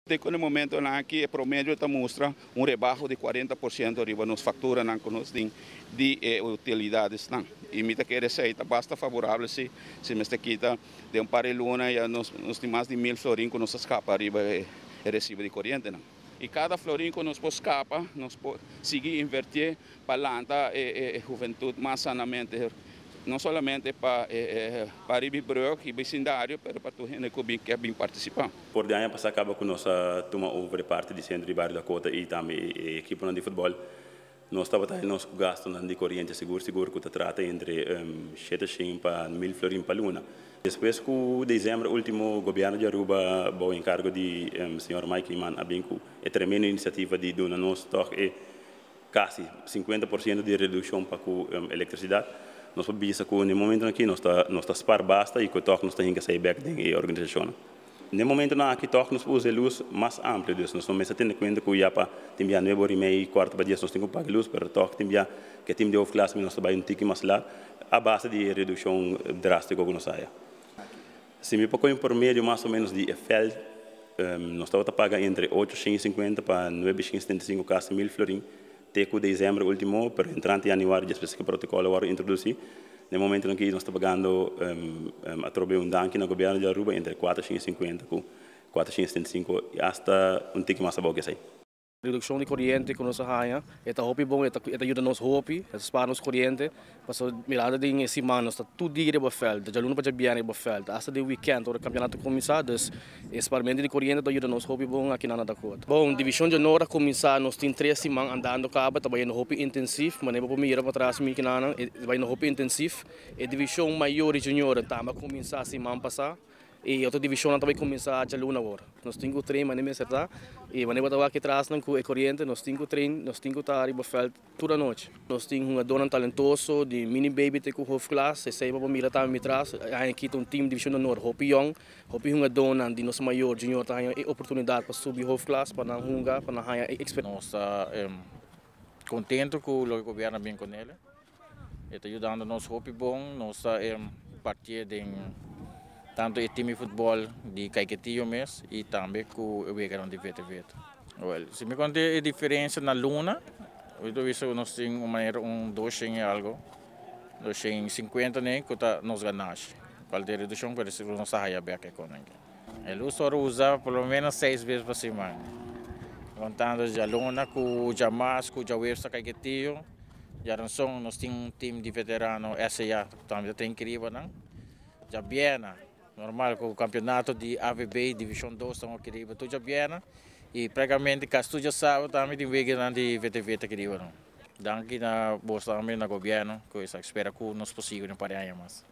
Te ku e momentonan aki e promedio ta mustra un rebaho di 40% riba nos fakturanan ku nos tin di e utilidadesnan. I mi ta kere esei ta basta favorabel si si mester kita den un par di luna ya nos nos tin mas di 1000 florin ku nos a skapa riba e resibo di korientenan. I kada florin ku nos por skapa nos por sigui invertié pa lanta e huventut mas sanamente, no solamente pa pa riba e brug i bisindario, pero pa tur hende ku bin ke bin partisipá. For di aña pasá kaba ku nos a tuma over e parti di Sentro di Bario Dakota i tambe e ekiponan di futbòl, nos tabata haña nos gastunan di koriente sigur sigur ku ta trata entre 700 pa 1000 florin pa luna. Despues ku desèmber último gobièrnu di Aruba bou enkargo di señor Mike Eman a bin ku e tremendo inisiativa di duna nos tòg e kasi 50% di redukshon pa ku elektrisidat, nos por bisa ku na e momentunan aki nos ta nos ta spar basta i ku tòg nos ta hinka esei bèk den e organisashonnan. Na e momentunan aki tòg nos por usa e lus mas amplio, dus nos no mester tene kuenta ku ya pa tin bia 9:30, 9:45 nos tin ku paga lus, pero tòg tin bia ku e tim di hoofdklas nos ta bai un tiki mas lat a base di e redukshon drástiko ku nos haya. Si mi por kohe un promedio mas o ménos di e vèlt, nos tabata paga entre 850 pa 975, kasi 1000 florin, te ku desèmber último, pero entrante yanüari despues ku e protokòl a wòrdu introdusí, na e momentunan aki nos ta pagando atrobe un danki na gobièrnu di Aruba entre 450 ku 475 i asta un tiki mas abou ku esei. Redukshon di koriente ku nos a haña e ta hopi bon, e ta yuda nos hopi, e ta spara nos koriente, pasobra mirando den e siman nos ta tur dia riba vèlt, di djaluna pa djabièrnè riba vèlt, asta den wikènt ora kampionato kuminsá, dus e sparamentu di koriente ta yuda nos hopi bon aki na Dakota. Bon, Divishon di Honor a kuminsá, nos tin 3 siman andando kaba, ta bayendo hopi intensif, manera bo por mira patras mi kinanan, e ta bayendo hopi intensif. E divishon mayor i junior tambe a kuminsá siman pasá. E otro divisionnan ta bay cuminsa djaluna awor. Nos tin cu train manera mester ta y manera bo ta wak atrasnan cu e coriente nos tin cu train, nos tin cu ta riba veld tur anochi. Nos tin hungadornan talentoso di mini baby te cu hoofdklas, esey bo por mira tambe mi tras. Aña aki ta un team division de honor hopi yong, hopi hungadornan di nos mayor, junior ta haña e oportunidad pa subi hoofdklas pa nan hunga, pa nan haña e experiencia. Nos ta contento cu loke gobierno a bin con el. E ta yudando nos hopi bon. Nos ta partie den tanto e team di futbol di Caiquetio mes y tambe cu e weganan di VTV. Well, si mi conta e diferencia na luna, mi ta bisa cu nos tin un manera un 200 y algo, 250 ne cu ta nos ganashi. Cual ta e reduccion, pero sigur nos ta haya bek e con aki. E luz ora usa por lo menos 6 bes pa siman, contando djaluna cu djamas cu djaweps ta Caiquetio. Djaranson nos tin un team di veterano SA ku tambe ta train keriba nan. Djabièrnè normal ku kampionato di AVB divishon 2 ta keriba tur djabièrnè i praktikamente kasi tur djasabado tambe tin weganan di VTV ta keriba nan. Danki na bos tambe na gobièrnu ku esaki spera ku nos por sigui un par di aña mas.